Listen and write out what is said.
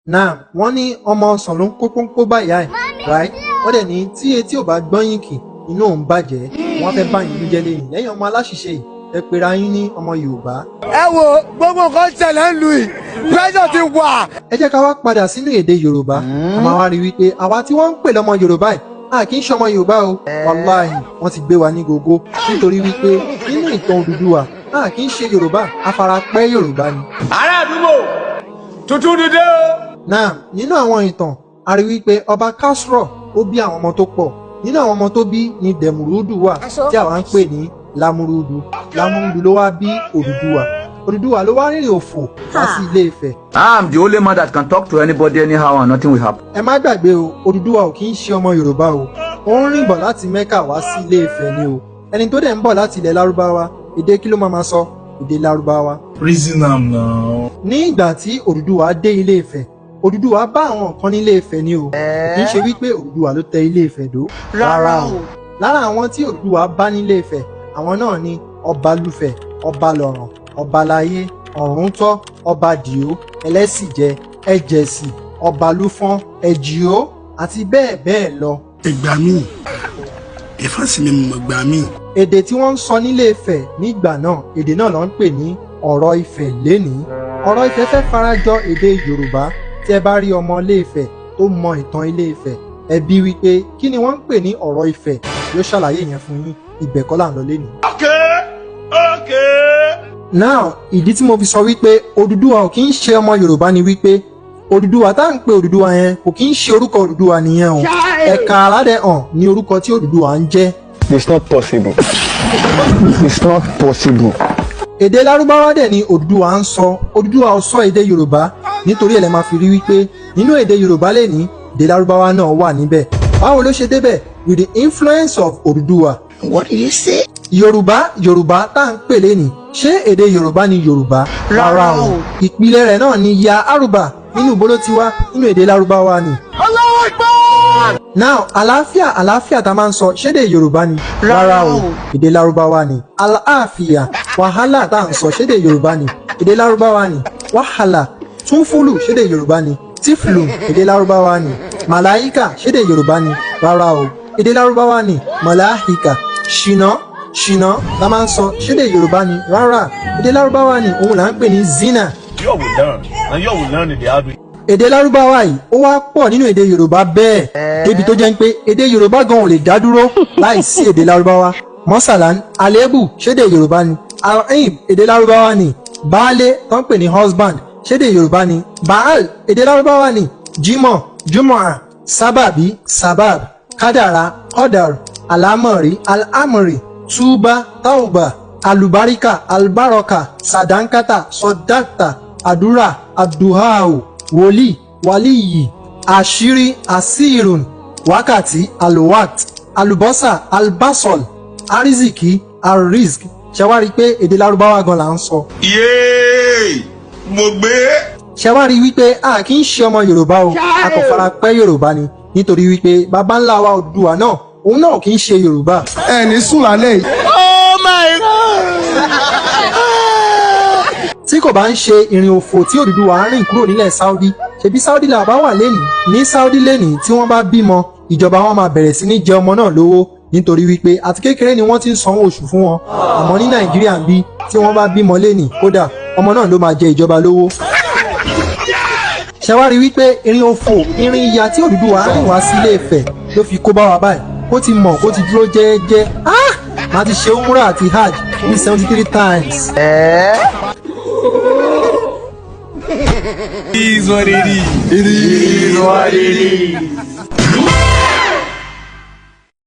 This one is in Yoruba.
Náà wọ́n ní ọmọ ọsàn ló ń kó pọ́npọ́ báyà ẹ̀, right? Wọ́n dẹ̀ ní tí etí ò bá gbọ́n yìnkì, inú òun bàjẹ́. Wọ́n fẹ́ bá yín ló jẹ́ lẹ́yìn lẹ́yìn ọmọ aláṣìṣe yìí, ẹ pera yín ní ọmọ Yorùbá. Ẹ wo gbogbo nǹkan ṣẹlẹ̀ ń lu yìí, pressure ti wà. Ẹ jẹ́ ká wá padà sínú èdè Yorùbá. A máa wá rí wípé àwa tí wọ́n ń pè lọ́mọ Yorùbá yìí, a kì í ṣọmọ Yorùbá o. Wàláhì, wọ́n ti gbé wa ní gógó, nítorí wípé nínú ìtàn Odùduwà, a kì í ṣe Yorùbá, afarapẹ́ Yorùbá ni. Ará àdúgbò tuntun dídé o. Náà nínú àwọn ìtàn, a rí wípé ọba Kasro ó bí àwọn ọmọ tó pọ̀. Nínú àwọn ọmọ tó bí ni Dẹ̀mùrúdù wà, tí àwa ń pè ní Lámúrúdù. Lámúrúdù ló wá bí Odùduwà. Odùduwà ló wá rìnrìn òfò wá sí Ilé Ifẹ̀. I am the only man that can talk to anybody anyhow and nothing will happen. Ẹ má gbàgbé o, Odùduwà ò kì í ṣe ọmọ Yorùbá o. Ó ń rìn bọ̀ láti Mẹ́kà wá sí Ilé Ifẹ̀ ni o. Ẹni tó dẹ̀ ń bọ̀ láti ilẹ̀ Lárúbáwá, èdè kí ló máa sọ? Èdè Lárúbáwá. Reason am now. Ní ìgbà tí Odùduwà dé Ilé Ifẹ̀, Odùduwà bá àwọn kan nílé Ifẹ̀ ni o. Kì í ṣe wípé Odùduwà ló tẹ Ilé Ifẹ̀ dó, rárá o. Lára àwọn tí Odùduwà bá nílé Ifẹ̀, àwọn náà ni Ọbalúfẹ̀, Ọbalọ̀ràn, Ọbaláyé, Ọ̀rúntọ́, Ọbadìó, Ẹlẹ́sìnjẹ, Ẹjẹ̀sì, Ọbalúfọ́n, Ẹ̀jìó àti bẹ́ẹ̀ bẹ́ẹ̀ lọ. Ẹ gbà mí, ẹ̀fà sì mi mọ̀ gbà mí. Èdè tí wọ́n ń sọ nílé Ifẹ̀ nígbà náà, èdè náà ló ń pè ní ọ̀rọ̀ Ifẹ̀ lénìí. Ọ̀rọ̀ Ifẹ̀ fẹ́ farajọ èdè Yorùbá. Tí ẹ bá rí ọmọ Ilé Ifẹ̀ tó mọ ìtàn Ilé Ifẹ̀, ẹ bi wípé kí ni wọ́n ń pè ní ọ̀rọ̀ Ifẹ̀, yóò ṣàlàyé yẹn fún yín. Ibẹ̀ kọ́ là ń lọ lénìí. Okay. Now, ìdí tí mo fi sọ wípé Odùduwà ò kí ń ṣe ọmọ Yorùbá ni wípé Odùduwà tá à ń pè Odùduwà yẹn kò kí ń ṣe orúkọ Odùduwà nìyẹn o. Ẹ̀ka aládẹ hàn ní orúkọ tí Odùduwà ń jẹ́. It's not possible. It's not possible. Èdè Lárúbáwá dẹ̀ ni Odùduwà ń sọ. Odùduwà ò sọ èdè Yorùbá. Nítorí ẹ̀ lẹ́ máa fi rí wípé nínú èdè Yorùbá lè ní èdè Lárúbáwá náà wà níbẹ̀. Báwo ló ṣe débẹ̀? With the influence of Odùduwà. What did you say? Yorùbá, Yorùbá tá à ń pè lénìí, ṣé èdè Yorùbá ni Yorùbá? Rárá o. Ìpìlẹ̀ rẹ̀ náà ni ya arúbà. Nínú ibo ló ti wá? Nínú èdè Lárúbáwá ni. Now, àlàáfíà, àlàáfíà tá a máa ń sọ, ṣédè Yorùbá ni? Rárá o, èdè Lárúbáwá ni àlàáfíà. Wàhálà tá à ń sọ, ṣédè Yorùbá ni? Èdè Lárúbáwá ni wàhálà. Túnfúlù, ṣédè Yorùbá ni? Tíflù, èdè Lárúbáwá ni. Màláíkà, ṣédè Yorùbá ni? Rárá o, èdè Lárúbáwá ni màláhíkà. Ṣìnà, ṣìnà tá a máa ń sọ, ṣédè Yorùbá ni? Rárá, èdè Lárúbáwá ni. Òun là ń pè ní zina. You all will learn, and you all will learn in the hard way. Èdè Lárúbáwá yìí, ó wá pọ̀ nínú èdè Yorùbá bẹ́ẹ̀, débi tó jẹ́ pé èdè Yorùbá gan ò lè dá dúró láì sí èdè Lárúbáwá. Mọ́sálán, àléébù, ṣédè Yorùbá ni? Alhaib, èdè Lárúbáwá ni. Baálé tó ń pè ní husband, ṣédè Yorùbá ni? Baal, èdè Lárúbáwá ni. Jímọ̀, jùmọ̀à, sábàbí, sábàb, kádàrá, kọ́dàr, àlámọ̀rí, alámọ̀rí, túbá, tauba, alùbáríkà, albaraka, sàdánkátà, sọdáàtà, àdúrà, àdùháù, wòlíì, wàlíyì, àṣírí, àsírùn, wákàtí, alwakt, àlùbọ́sà, albasol, arizikì, arisk. Ṣe wá rí i pé èdè Lárúbáwá gan là ń sọ? Yéé, mo gbé. Ṣe wá rí i wípé a kì í ṣe ọmọ Yorùbá o? A kò fara pẹ́ Yorùbá ni, nítorí wípé baba ńlá wa Odùduwà náà, òun náà kì í ṣe Yorùbá. Ẹ ní sùn lálẹ́ yìí. Oh my God. Tí kò bá ń ṣe ìrìn òfò tí Odùduwà ń rìn kúrò nílẹ̀ Saudi, ṣebí Saudi là bá wà lénìí. Ní Saudi lénìí, tí wọ́n bá bímọ, ìjọba wọn máa bẹ̀rẹ̀ sí ní jẹ ọmọ náà lówó, nítorí wípé àti kékeré ni wọ́n ti ń sanwó oṣù fún wọn. Àmọ́ ní Nàìjíríà ń bí, tí wọ́n bá bímọ lénìí, kódà ọmọ náà ló máa jẹ ìjọba lówó. Ṣe wá rí wípé ìrìn òfò, ìrìn ìyà tí Odùduwà rìn wá sí Ilé Ifẹ̀ ló fi kó bá wa báyìí? Kó ti mọ̀, kó ti dúró jẹ́ẹ́jẹ́, ah, máa ti ṣe umrah àti hajj ní 73 times. Is what it is. It is what it is.